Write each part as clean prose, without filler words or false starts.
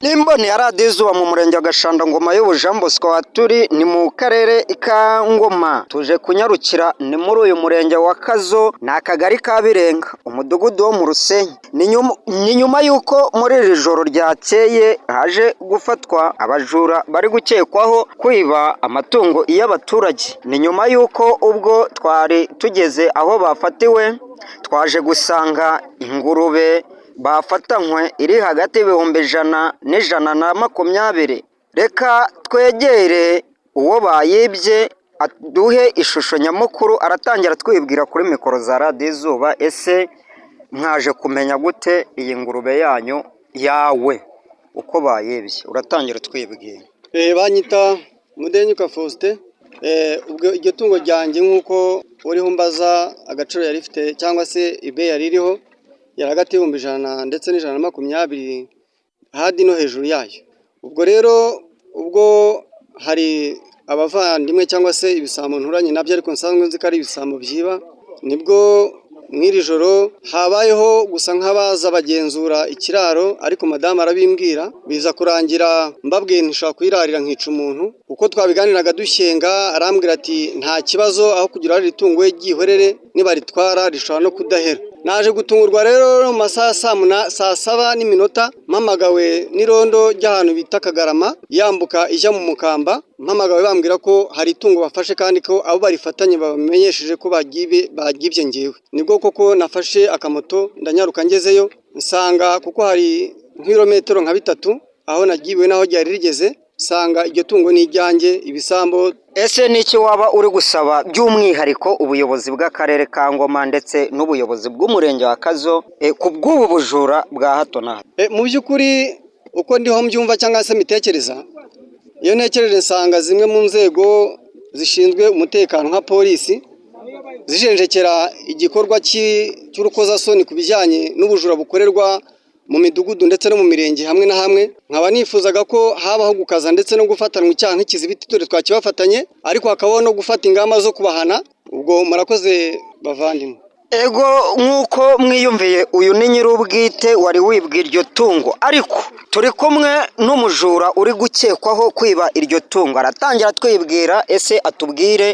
N'imboni ya Radiyo Izuba mu murenge wa Gashandangoma y'ubu Jean Bosco turi ni mu karere ka Ngoma, tuje kunyarukira ni muri uyu murenge wa Kazo, ni akagari ka Birenga, umudugudu wo mu Rusenyi. Ni nyuma y'uko muri iri joro ryakeye haje gufatwa abajura bari gukekwaho kwiba amatungo y'abaturage. Ni nyuma y'uko ubwo twari tugeze aho bafatiwe, twaje gusanga ingurube bafatanywe iri hagati y'ibihumbi 100 n'120. Reka twegere uwo bayibye aduhe ishusho nyamukuru, aratangira twibwira kuri mikoro za Radiyo Izuba. Ese mwaje kumenya gute iyi ngurube yanyu yawe uko bayibye? Uratangira utwibwira. Banyita Mudenyuka Faustin. Ubwo iryo tungo ryanjye, nk'uko uriho umbaza agaciro yari rifite cyangwa se ibe yari iriho, yari hagati y'ibihumbi 100 ndetse n'120 hadi no hejuru yayo. Ubwo rero ubwo hari abavandimwe cyangwa se ibisambo nturanye nabyo, ariko nsanzwe nzi ko ari ibisambo byiba, nibwo mw'iri joro habayeho gusa nk'abaza bagenzura ikiraro, ariko madamu arabimbwira, biza kurangira mbabwiye ntishobora kuyirarira nkica umuntu. Uko twabiganiraga dushyenga, arambwira ati: "Nta kibazo, aho kugira iri tungo we ryihorere, nibaritwara rishobora no kudahera." Naje gutungurwa rero mu masaha saa saba n'iminota, mpamagawe n'irondo ry'ahantu bita Kagarama, yambuka ijya mu Mukamba, mpamagawe bambwira ko hari itungo bafashe kandi ko abo barifatanye babamenyesheje ko baryibye ngewe. Nibwo koko nafashe akamoto ndanyaruka, ngezeyo nsanga kuko hari nk'ibirometero nka 3 aho nagiwe n'aho ryari rigeze, nsanga iryo tungo ni iryanjye, ibisambo. Ese n'iki waba uri gusaba by'umwihariko ubuyobozi bw'akarere ka Ngoma ndetse n'ubuyobozi bw'umurenge wa Kazo ku bw'ubu bujura bwa hato na hato? Mu by'ukuri, uko ndiho mbyumva cyangwa se mbitekereza, iyo ntekereje nsanga zimwe mu nzego zishinzwe umutekano nka polisi zijenjekera igikorwa cy'urukozasoni ku bijyanye n'ubujura bukorerwa mu midugudu ndetse no mu mirenge hamwe na hamwe. Nkaba nifuzaga ko habaho gukaza ndetse no gufatanwa icyaha nk'ikizibiti, dore twakibafatanye, ariko hakabaho no gufata ingamba zo kubahana. Ubwo murakoze, bavandimwe. Ego, nk'uko mwiyumviye, uyu ni nyir'ubwite wari wibwe iryo tungo, ariko turi kumwe n'umujura uri gukekwaho kwiba iryo tungo. Aratangira twibwira, ese atubwire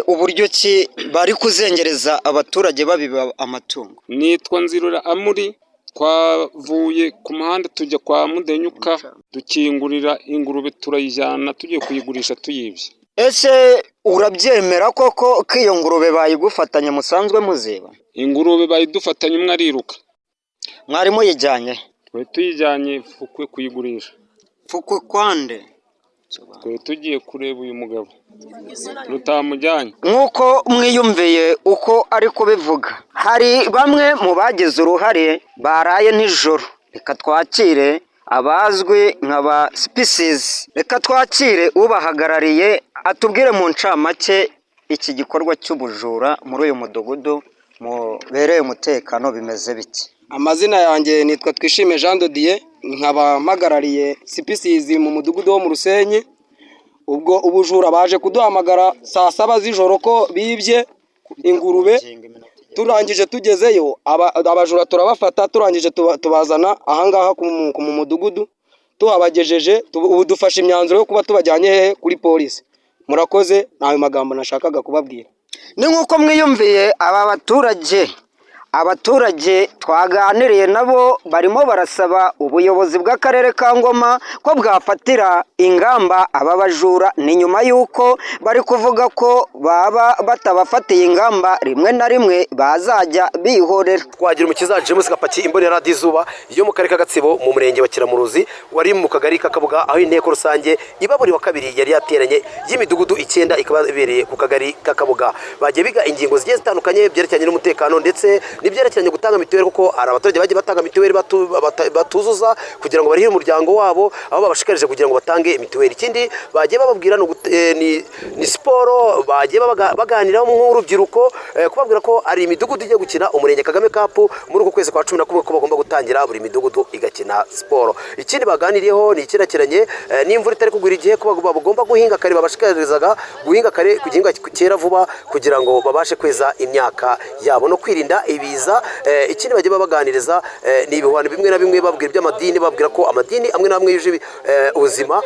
uburyo ki bari kuzengereza abaturage babiba amatungo. Nitwa Nzirora Amuri. Twavuye ku muhanda tujya kwa Mudenyuka, dukingurira ingurube turayijyana, tugiye kuyigurisha tuyibye. Ese urabyemera koko ko iyo ngurube bayigufatanye musanzwe muziba? Ingurube bayidufatanye, umwe ariruka. Mwari muyijyanye? Twari tuyijyanye Fukwe kuyigurisha. Fukwe kwande? Twari tugiye kureba uyu mugabo rutamujyanye. Nk'uko mwiyumviye uko ari kubivuga, hari bamwe mu bagize uruhare baraye nijoro. Reka twakire abazwi nka ba sipisizi, reka twakire ubahagarariye atubwire mu ncamake iki gikorwa cy'ubujura muri uyu mudugudu mubereye umutekano bimeze biti. Amazina yanjye nitwa Twishime Jean de Dieu, nkaba mpagarariye sipisizi mu mudugudu wo mu Rusenyi. Ubwo ubujura baje kuduhamagara saa saba z'ijoro ko bibye ingurube. Turangije tugezeyo, abajura turabafata, turangije tubazana ahangaha mu mudugudu. Tuhabagejeje, ubu dufashe imyanzuro yo kuba tubajyanye hehe? Kuri polisi. Murakoze, ni ayo magambo nashakaga kubabwira. Ni nk'uko mwiyumviye aba baturage. Abaturage twaganiriye nabo barimo barasaba ubuyobozi bw'akarere ka Ngoma ko bwafatira ingamba aba bajura. Ni nyuma y'uko bari kuvuga ko baba batabafatiye ingamba, rimwe na rimwe bazajya bihorera. Twagira Umukiza James Gapaki, imbonera Radiyo Izuba yo mu karere ka Gatsibo, mu murenge wa Kiramuruzi, wari mu kagari k'Akabuga, aho inteko rusange iba buri wa kabiri yari yateranye y'imidugudu 9, ikaba ibereye ku kagari k'Akabuga. Bagiye biga ingingo zigiye zitandukanye byerekeranye n'umutekano ndetse n'ibyerekeranye gutanga mituweli, kuko hari abaturage bagiye batanga mituweli batuzuza kugira ngo barihire umuryango wabo, aho babashishikarije kugira ngo batange mituweli. Ikindi bagiye bababwira ni siporo bagiye baganiraho nk'urubyiruko, kubabwira ko ari imidugudu igiye gukina Umurenge Kagame Cup muri uku kwezi kwa 11, ko bagomba gutangira buri midugudu igakina siporo. Ikindi baganiriyeho ni icyerekeranye n'imvura itari kugura igihe, ko bagomba guhinga kare. Babashishikarizaga guhinga kare, ku gihingwa cyera vuba, kugira ngo babashe kweza imyaka yabo no kwirinda ibi. ibiza. Ikindi bagiye babaganiriza ni ibihuhano bimwe na bimwe, babwira iby'amadini, babwira ko amadini amwe n'amwe yuje ubuzima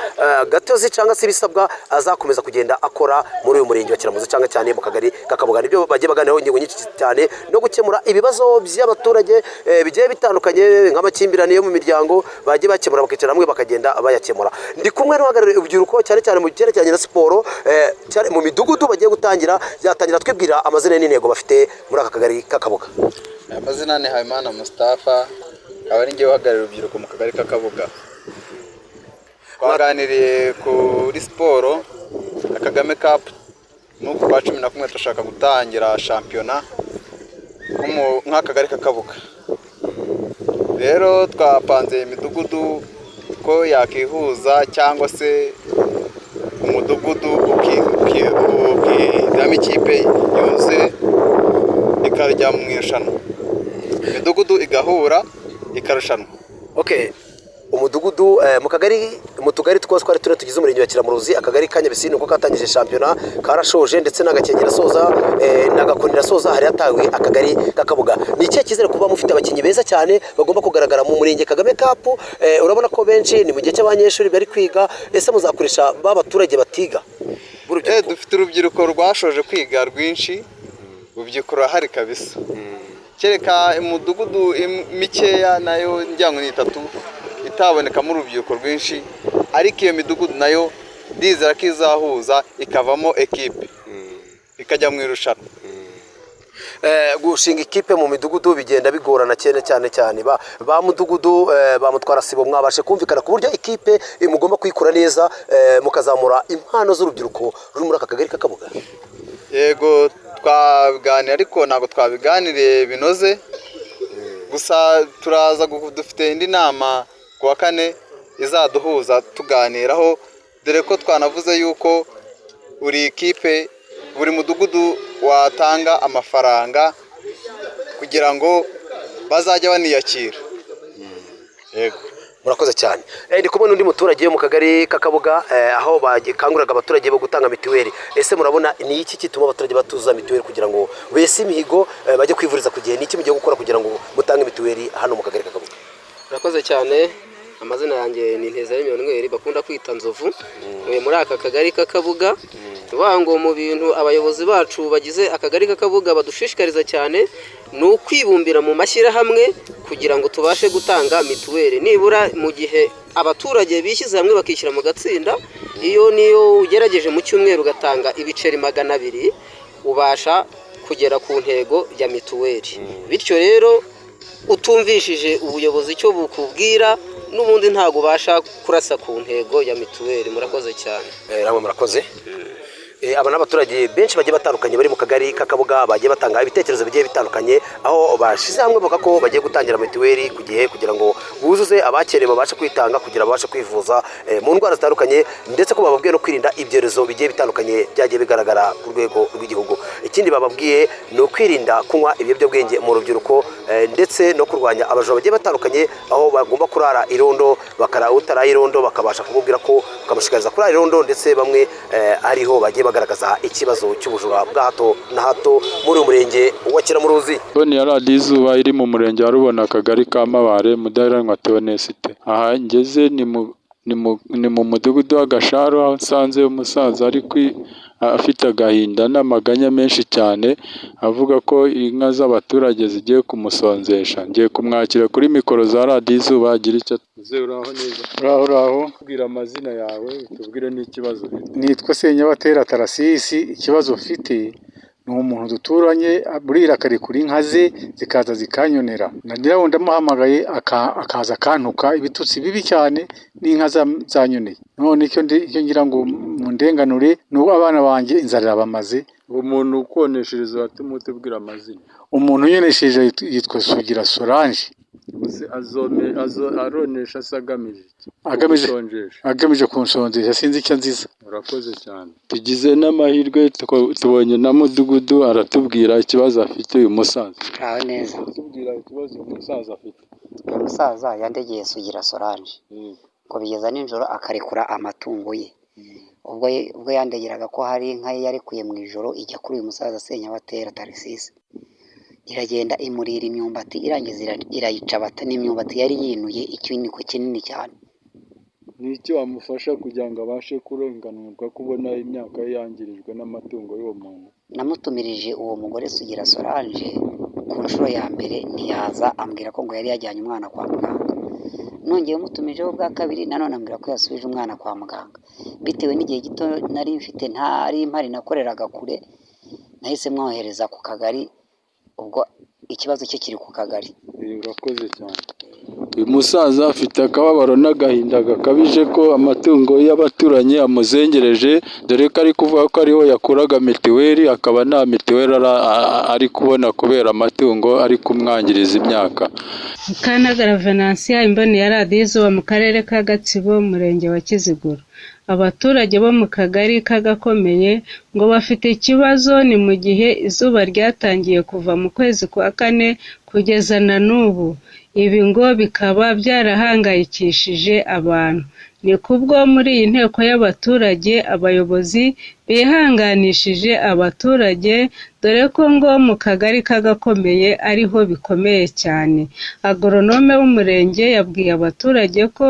gatozi cyangwa se ibisabwa azakomeza kugenda akora muri uyu murenge wa Kiramuruzi cyangwa cyane mu kagari k'Akabuga. Nibyo bagiye baganiraho ingingo nyinshi cyane, no gukemura ibibazo by'abaturage bigiye bitandukanye nk'amakimbirane yo mu miryango bagiye bakemura, bakicara hamwe bakagenda bayakemura. Ndi kumwe n'uhagarariye urubyiruko cyane cyane mu cyerekeranye na siporo, cyane mu midugudu bagiye gutangira. Yatangira twibwira amazina n'intego bafite muri aka kagari k'Akabuga. Amazina ni Habimana Mustafa, akaba ari njye uhagarariye urubyiruko mu kagari k'Akabuga. Twaganiriye kuri siporo ya Kagame Cup. N'uku kwa 11 turashaka gutangira shampiyona nk'akagari k'Akabuga. Rero twapanze imidugudu ko yakihuza, cyangwa se umudugudu ukihitamo ikipe yuzuye ikajya mu irushanwa, imidugudu igahura ikarushanwa. Okay, umudugudu mu kagari, mu tugari twose twari tune tugize umurenge wa Kiramuruzi, akagari ka Nyabisini uko katangije shampiyona karashoje, ndetse n'Agakenke irasoza, n'Agakoni irasoza, hari hatawe akagari k'Akabuga. Ni ikihe cyizere kuba mufite abakinnyi beza cyane bagomba kugaragara mu murenge Kagame Cup? Urabona ko benshi ni mu gihe cy'abanyeshuri bari kwiga. Ese muzakoresha ba baturage batiga b'urubyiruko? Dufite urubyiruko rwashoje kwiga rwinshi, urubyiruko rurahari kabisa, kereka umudugudu mikeya nayo ngira ngo ni itatu itabonekamo urubyiruko rwinshi, ariko iyo midugudu nayo ndizera ko izahuza ikavamo ekipe ikajya mu irushanwa. Gushinga ikipe mu midugudu bigenda bigorana cyane cyane cyane ba mudugudu, ba mutwara sibo, mwabashe kumvikana ku buryo ikipe mugomba kuyikora neza, mukazamura impano z'urubyiruko ruri muri aka kagari k'Akabuga? Yego, twabiganiriye ariko ntabwo twabiganiriye binoze. Gusa turaza dufite indi nama ku wa kane izaduhuza tuganiraho, dore ko twanavuze yuko buri kipe, buri mudugudu watanga amafaranga kugira ngo bazajye baniyakira. Yego. Murakoze cyane. Ndi kubona undi muturage wo mu kagari k'Akabuga, aho bakanguriraga abaturage bo gutanga mituweli. Ese murabona ni iki gituma abaturage batuza mituweli kugira ngo bese imihigo, bajye kwivuriza ku gihe? Ni iki mugiye gukora kugira ngo mutange mituweli hano mu kagari k'Akabuga? Murakoze cyane. Amazina yanjye ni Ntezaremye Emmanuel, bakunda kwita Nzovu. Ntuye muri aka kagari k'Akabuga. Tuvuga ngo mu bintu abayobozi bacu bagize akagari k'Akabuga badushishikariza cyane ni ukwibumbira mu mashyirahamwe kugira ngo tubashe gutanga mituweli. Nibura mu gihe abaturage bishyize hamwe bakishyira mu gatsinda, iyo niyo ugerageje mu cyumweru ugatanga ibiceri 200, ubasha kugera ku ntego ya mituweli. Bityo rero utumvishije ubuyobozi icyo bukubwira, n'ubundi ntabwo ubasha kurasa ku ntego ya mituweli. Murakoze cyane. Namwe murakoze. Aba ni abaturage benshi bagiye batandukanye bari mu kagari k'Akabuga, bagiye batanga ibitekerezo bigiye bitandukanye, aho bashyize hamwe bavuga ko bagiye gutangira mituweli ku gihe kugira ngo buzuze abakenewe babashe kwitanga kugira babashe kwivuza mu ndwara zitandukanye, ndetse ko bababwiye no kwirinda ibyorezo bigiye bitandukanye byagiye bigaragara ku rwego rw'igihugu. Ikindi bababwiye ni ukwirinda kunywa ibiyobyabwenge mu rubyiruko, ndetse no kurwanya abajura bagiye batandukanye, aho bagomba kurara irondo, bakara utaraye irondo bakabasha kumubwira ko bakamushishikariza kurara irondo, ndetse bamwe ariho bagiye bagaragaza ikibazo cy'ubujura bwa hato na hato muri uyu murenge wa Kiramuruzi. Mboni ya Radiyo Izuba iri mu murenge wa Rubona, akagari ka Mabare, Mudaheranwa Theoneste. Aha ngeze ni mu mudugudu w'Agasharu, aho nsanze umusaza ari afite agahinda n'amaganya menshi cyane, avuga ko inka z'abaturage zigiye kumusonzesha. Ngiye kumwakira kuri mikoro za Radiyo Izuba agira icyo avuze. Uraho neza? Uraho uraho. Tubwire amazina yawe, utubwire n'ikibazo ufite. Nitwa Senyabatera Tarasisi. Ikibazo mfite ni umuntu duturanye, burira akarekura inka ze zikaza zikanyonera. Nagira ngo ndamuhamagaye akaza akantuka ibitutsi bibi cyane n'inka zanyoneye. None icyo ngira ngo mundenganure ni uko abana banjye inzara irabamaze. Uwo muntu ukoneshereza watuma utubwira amazina. Umuntu unyonesheje yitwa Sugira Solange. Ese aronesha se agamije iki? Agamije Kugusonjesha. Agamije kunsonzesha, sinzi icyo anziza. Urakoze cyane. Tugize n'amahirwe tubonye na mudugudu, aratubwira ikibazo afite uyu musaza. Uraho neza. Aratubwira ikibazo uyu musaza afite. Uyu musaza yandegeye Sugira Solange ngo bigeza nijoro akarekura amatungo ye. Ubwo yandegeraga ko hari inka ye yarekuye mu ijoro ijya kuri uyu musaza Senyabatera Tarisisi. Iragenda imurira imyumbati, irangiza irayicabata. Ni imyumbati yari yinuye ikiniko kinini cyane. Ni iki wamufasha kugira ngo abashe kurenganurwa, kubona imyaka ye yangirijwe n'amatungo y'uwo muntu? Namutumirije uwo mugore Sugira Solange ku nshuro ya mbere ntiyaza, ambwira ko ngo yari yajyanye umwana kwa muganga. Nongeye mutumijeho bwa kabiri, nanone ambwira ko yasubije umwana kwa muganga. Bitewe n'igihe gito nari mfite, ntari mpari, nakoreraga kure, nahise mwohereza ku kagari. Ubwo ikibazo cye kiri ku kagari. Urakoze cyane. Uyu musaza afite akababaro n'agahinda gakabije ko amatungo y'abaturanyi amuzengereje, dore ko ari kuvuga ko ariho yakuraga mituweli, akaba nta mituweli ari kubona kubera amatungo ari kumwangiriza imyaka. Mukantabara Venantia, Imboni ya Radiyo Izuba mu karere ka Gatsibo, umurenge wa Kiziguro. Abaturage bo mu kagari k'Agakomeye ngo bafite ikibazo, ni mu gihe izuba ryatangiye kuva mu kwezi kwa kane kugeza na n'ubu. Ibi ngo bikaba byarahangayikishije abantu. Ni kubwo muri iyi nteko y'abaturage abayobozi bihanganishije abaturage, dore ko ngo mu kagari k'Agakomeye ariho bikomeye cyane. Agoronome w'umurenge yabwiye abaturage ko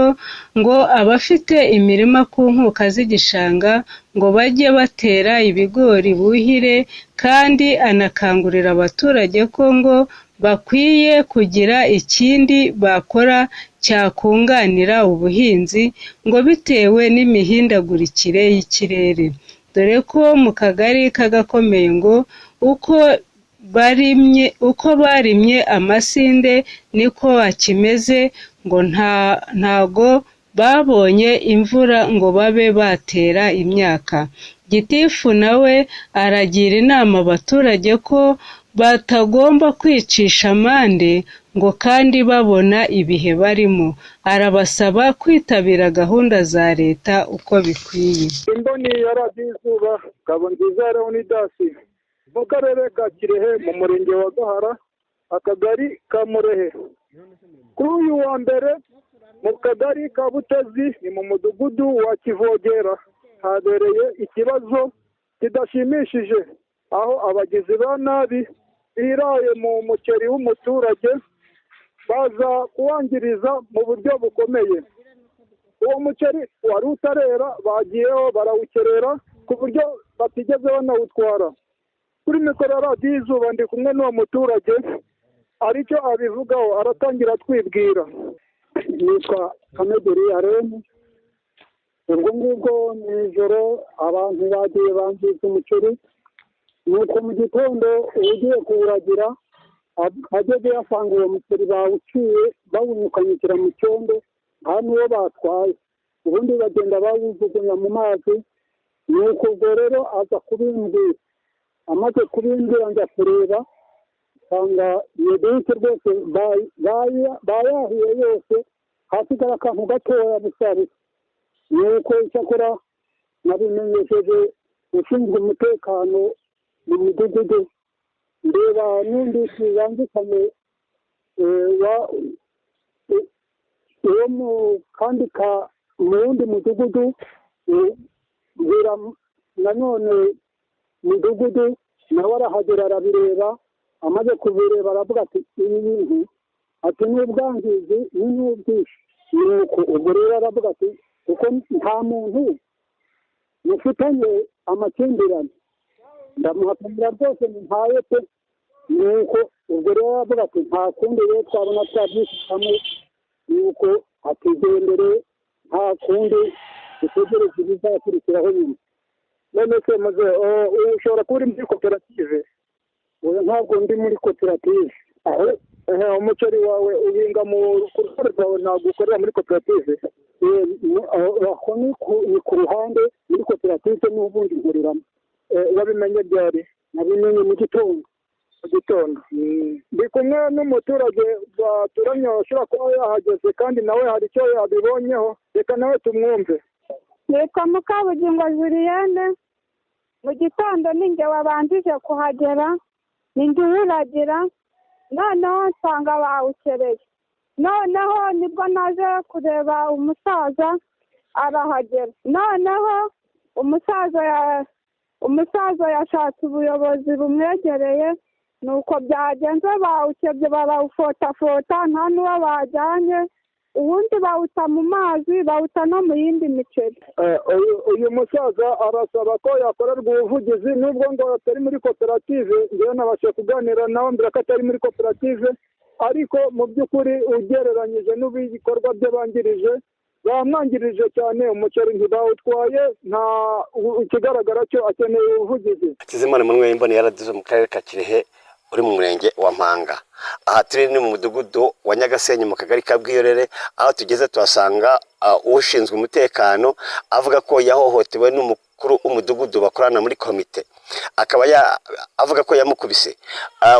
ngo abafite imirima ku nkuka z'igishanga ngo bajye batera ibigori buhire, kandi anakangurira abaturage ko ngo bakwiye kugira ikindi bakora cyakunganira ubuhinzi ngo bitewe n'imihindagurikire y'ikirere. Dore ko mu kagari k'Agakomeye ngo uko barimye amasinde niko akimeze, ngo ntago babonye imvura ngo babe batera imyaka. Gitifu nawe aragira inama abaturage ko batagomba kwicisha amande ngo kandi babona ibihe barimo. Arabasaba kwitabira gahunda za leta uko bikwiye. Imboni ya Radiyo Izuba, Ngabonziza Leonidas, mu karere ka Kirehe, mu murenge wa Gahara, akagari ka Murehe. Kuri uyu wa mbere mu kagari ka Butezi, ni mu mudugudu wa Kivogera, habereye ikibazo kidashimishije aho abagizi ba nabi biraye mu muceri w'umuturage baza kuwangiriza mu buryo bukomeye. Uwo muceri wari utarera, bagiyeho barawukerera ku buryo batigeze banawutwara. Kuri mikoro ya Radiyo Izuba ndi kumwe n'uwo muturage, aricyo abivugaho, aratangira atwibwira. Nitwa Kamegeri Arene. Ubwo ngubwo mu ijoro abantu bagiye bangiza umuceri, nuko mu gitondo ugiye kuwuragira ageze asanga uwo muceri bawuciye bawunyukanyukira mu cyondo, nta n'uwo batwaye, ubundi bagenda bawujugunya mu mazi. Nuko ubwo rero aza kubimbwira, amaze kubimbwira njya kureba nsanga iyo duke rwose bayahiye yose, hasigara akantu gatoya busa busa. Nuko icyakora nabimenyesheje ushinzwe umutekano mu midugudu, ndeba n'undi yandikanye uwo mu kandi ka mu wundi mudugudu, mbwira nanone mudugudu nawe arahagera arabireba. Amaze kubireba aravuga ati ibi bintu ati ni ubwangizi ni n'ubwishyu. Nuko ubwo rero aravuga ati kuko nta muntu mufitanye amakimbirane, ndamuhatanira rwose ntaye pe. Nuko ubwo rero aravuga ati nta kundi rero twabona twabyishyiramo, nuko atigendere nta kundi dutegereze ibizakurikiraho nyuma. None se maze ushobora kuba uri muri koperative? Oya, ntabwo ndi muri koperative. Aho umuceri wawe uhinga mu ruhande rwawe, ntabwo ukorera muri koperative? Aho ni ku ruhande, muri koperative n'ubundi nkoreramo. Wabimenye ryari? Nabimenye mu gitondo. Mu gitondo. Ndi kumwe n'umuturage baturanye washobora kuba yahageze kandi nawe hari icyo yabibonyeho, reka nawe tumwumve. Nitwa Mukabugingo Julienne. Mu gitondo ninjye wabanjije kuhagera, ninjye uwuragira, noneho nsanga bawukereye. Noneho nibwo naje kureba umusaza arahagera. Noneho umusaza yashatse ubuyobozi bumwegereye, Nuko byagenze, bawukebye barawufotafota, nta n'uwo bajyanye, uwundi bawuta mu mazi, bawuta no mu yindi miceri. Uyu musaza arasaba ko yakorerwa ubuvugizi, nubwo ngo atari muri koperative. Ngewe nabasha kuganira nawe mbere ko atari muri koperative, ariko mu by'ukuri ugereranyije n'ibikorwa bye bangirije, bamwangirije cyane. Umuceri ntibawutwaye, nta ikigaragara cyo akeneye ubuvugizi. Hakizimana Emmanuel, Imboni ya Radiyo mu karere ka Kirehe, uri mu murenge wa Mpanga. Aha turi ni mu mudugudu wa Nyagasenyi, mu kagari ka Bwiyorere. Aho tugeze tuhasanga ushinzwe umutekano avuga ko yahohotewe n'umukuru w'umudugudu bakorana muri komite, akaba avuga ko yamukubise.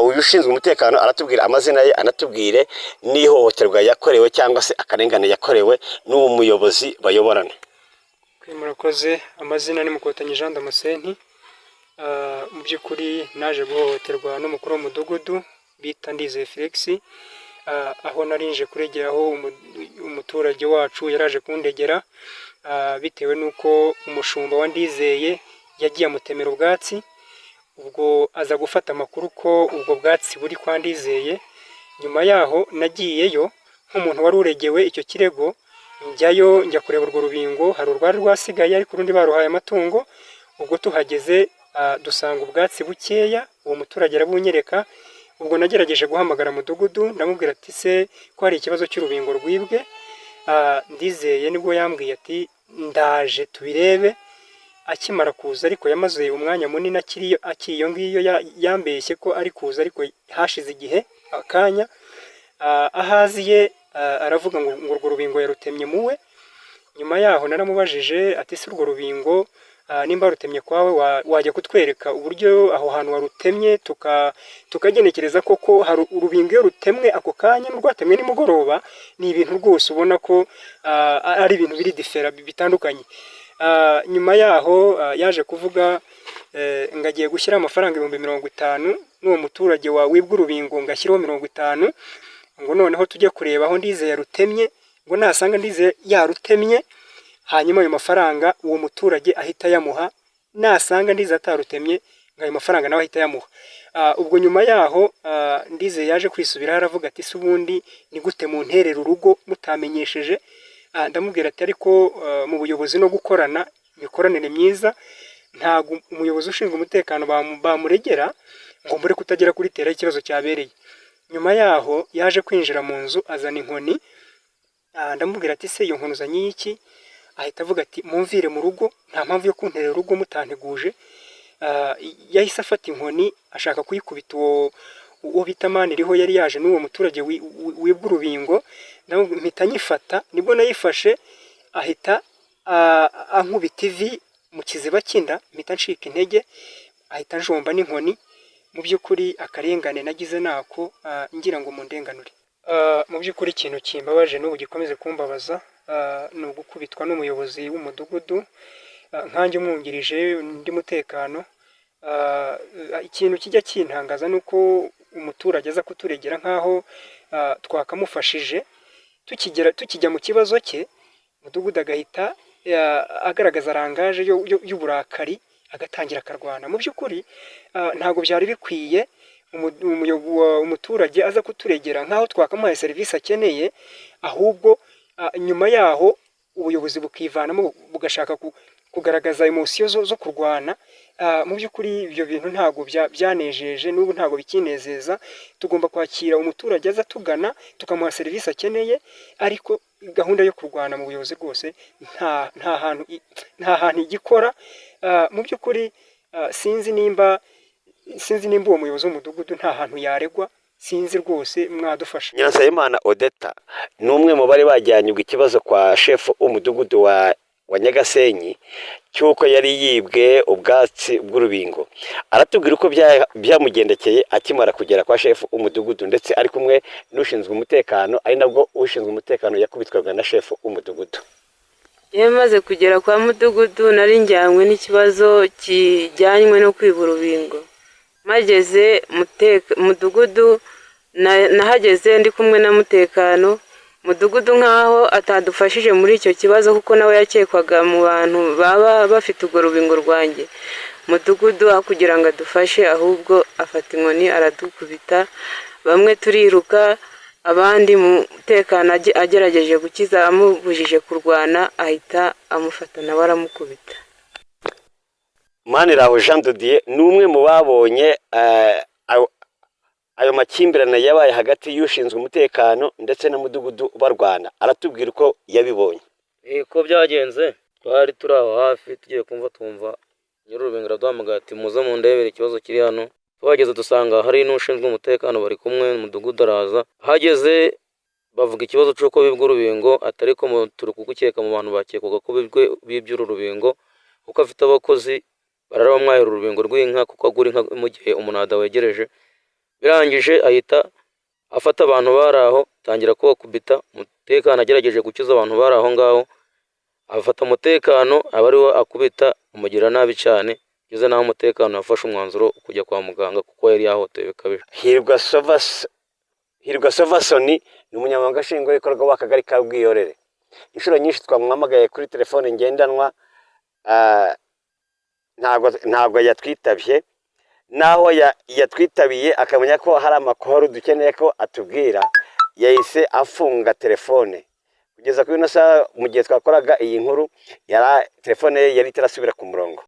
Uyu ushinzwe umutekano aratubwira amazina ye, anatubwire n'ihohoterwa yakorewe cyangwa se akarengane yakorewe n'uwo muyobozi bayoborana. Murakoze. Amazina ni Mukotanyi Jean Damascene. Mu by'ukuri naje guhohoterwa n'umukuru w'umudugudu bita Ndizeye Felix, aho narinje kuregeraho umuturage wacu yaraje kundegera, bitewe n'uko umushumba wa Ndizeye yagiye amutemera ubwatsi. Ubwo aza gufata amakuru ko ubwo bwatsi buri kwa Ndizeye. Nyuma yaho nagiyeyo nk'umuntu wari uregewe icyo kirego, njyayo njya kureba urwo rubingo. Hari urwari rwasigaye, ariko urundi baruhaye amatungo. Ubwo tuhageze dusanga ubwatsi bukeya, uwo muturage arabunyereka. Ubwo nagerageje guhamagara mudugudu, ndamubwira ati: "Se ko hari ikibazo cy'urubingo rwibwe?" Ndizeye nibwo yambwiye ati: "Ndaje tubirebe." Akimara kuza, ariko yamaze umwanya munini akiri akiri iyo ngiyo, yambeshye ko ari kuza, ariko hashize igihe akanya. Ahaziye aravuga ngo urwo rubingo yarutemye muwe. Nyuma yaho naramubajije ati: "Si urwo rubingo nimba warutemye kwawe, wajya kutwereka uburyo aho hantu warutemye, tukagenekereza koko?" Hari urubingo iyo rutemwe ako kanya n'urwatemwe nimugoroba, ni ibintu rwose ubona ko ari ibintu biri différent, bitandukanye. Nyuma yaho yaje kuvuga ngo agiye gushyiraho amafaranga 50,000, n'uwo muturage wibwa urubingo ngo ashyireho 50, ngo noneho tujye kureba aho Ndizeye yarutemye, ngo nasanga Ndizeye yarutemye, hanyuma ayo mafaranga uwo muturage ahita ayamuha, nasanga Ndizeye atarutemye, ngo ayo mafaranga nawe ahita ayamuha. Ubwo nyuma yaho Ndizeye yaje kwisubiraho, aravuga ati: "Se ubundi ni gute munterera urugo mutamenyesheje?" Ndamubwira ati: "Ariko mu buyobozi no gukorana, imikoranire myiza, ntabwo umuyobozi ushinzwe umutekano bamuregera ngo mbure kutagera kuri terrain ikibazo cyabereye." Nyuma yaho yaje kwinjira mu nzu azana inkoni. Ndamubwira ati: "Se iyo nkoni uzanye iki?" Ahita avuga ati: "Mumvire mu rugo, nta mpamvu yo kunterera urugo mutanteguje." Yahise afata inkoni ashaka kuyikubita uwo bita Maniriho yari yaje n'uwo muturage wibwa urubingo. Mpita nyifata, nibwo nayifashe ahita ankubita ivi mu kiziba cy'inda, mpita ncika intege, ahita anjomba n'inkoni. Mu by'ukuri akarengane nagize nako, ngira ngo mundenganure. Mu by'ukuri ikintu kimbabaje n'ubu gikomeze kumbabaza ni ugukubitwa n'umuyobozi w'umudugudu, nkanjye umwungirije undi mutekano. Ikintu kijya kintangaza ni uko umuturage aza kuturegera nk'aho twakamufashije, tukigera tukijya mu kibazo cye, mudugudu agahita agaragaza langage y'uburakari, agatangira akarwana. Mu by'ukuri ntabwo byari bikwiye, umuturage aza kuturegera nk'aho twakamuhaye serivisi akeneye, ahubwo nyuma yaho ubuyobozi bukivanamo bugashaka kugaragaza émotion zo kurwana. Mu by'ukuri ibyo bintu ntabwo byanejeje, n'ubu ntabwo bikinezeza. Tugomba kwakira umuturage aza tugana, tukamuha serivisi akeneye, ariko gahunda yo kurwana mu buyobozi rwose nta hantu igikora. Mu by'ukuri sinzi nimba uwo muyobozi w'umudugudu nta hantu yaregwa, sinzi rwose, mwadufasha. Nyiransabimana Odeta ni umwe mu bari bajyanye ikibazo kwa shefu w'umudugudu wa Nyagasenyi cy'uko yari yibwe ubwatsi bw'urubingo. Aratubwira uko byamugendekeye akimara kugera kwa shefu w'umudugudu, ndetse ari kumwe n'ushinzwe umutekano, ari nabwo ushinzwe umutekano yakubitwaga na shefu w'umudugudu. Iyo maze kugera kwa mudugudu, nari njyanywe n'ikibazo kijyanywe no kwiba urubingo. Mpageze, mudugudu nahageze ndi kumwe na mutekano. Mudugudu nk'aho atadufashije muri icyo kibazo, kuko nawe yakekwaga mu bantu baba bafite urwo rubingo rwanjye. Mudugudu aho kugira ngo adufashe, ahubwo afata inkoni aradukubita, bamwe turiruka, abandi mutekano agerageje gukiza amubujije kurwana, ahita amufata nawe aramukubita. Maniraho Jean de Dieu ni umwe mu babonye ayo makimbirane yabaye hagati y'ushinzwe umutekano ndetse na mudugudu barwana, aratubwira uko yabibonye. Ko byagenze, twari turi aho hafi, tugiye kumva twumva nyir'urubingo araduhamagaye ati: "Muze mundebere ikibazo kiri hano." Tuhageze dusanga hari n'ushinzwe umutekano bari kumwe. Umudugudu araza, ahageze bavuga ikibazo cy'uko bibwe urubingo, atari ko turi kugukeka mu bantu bakekwaga ko bibye uru rubingo, kuko afite abakozi barara bamwahira urubingo rw'inka, kuko agura inka mu gihe umunada wegereje. Birangije ahita afata abantu bari aho, atangira kubakubita. Umutekano agerageje gukiza abantu bari aho ngaho, afata umutekano aba ariwe akubita, amugira nabi cyane, kugeza n'aho umutekano yafashe umwanzuro wo kujya kwa muganga, kuko yari yahohotewe bikabije. Hirwa Sovasoni ni umunyamabanga nshingwabikorwa w'akagari ka Bwiyorere. Inshuro nyinshi twamuhamagaye kuri telefone ngendanwa, ntabwo yatwitabye. Naho yatwitabiye akamenya ko hari amakuru dukeneye ko atubwira, yahise afunga telefone. Kugeza kuri ino saha, mu gihe twakoraga iyi nkuru, telefone ye yari itarasubira ku murongo.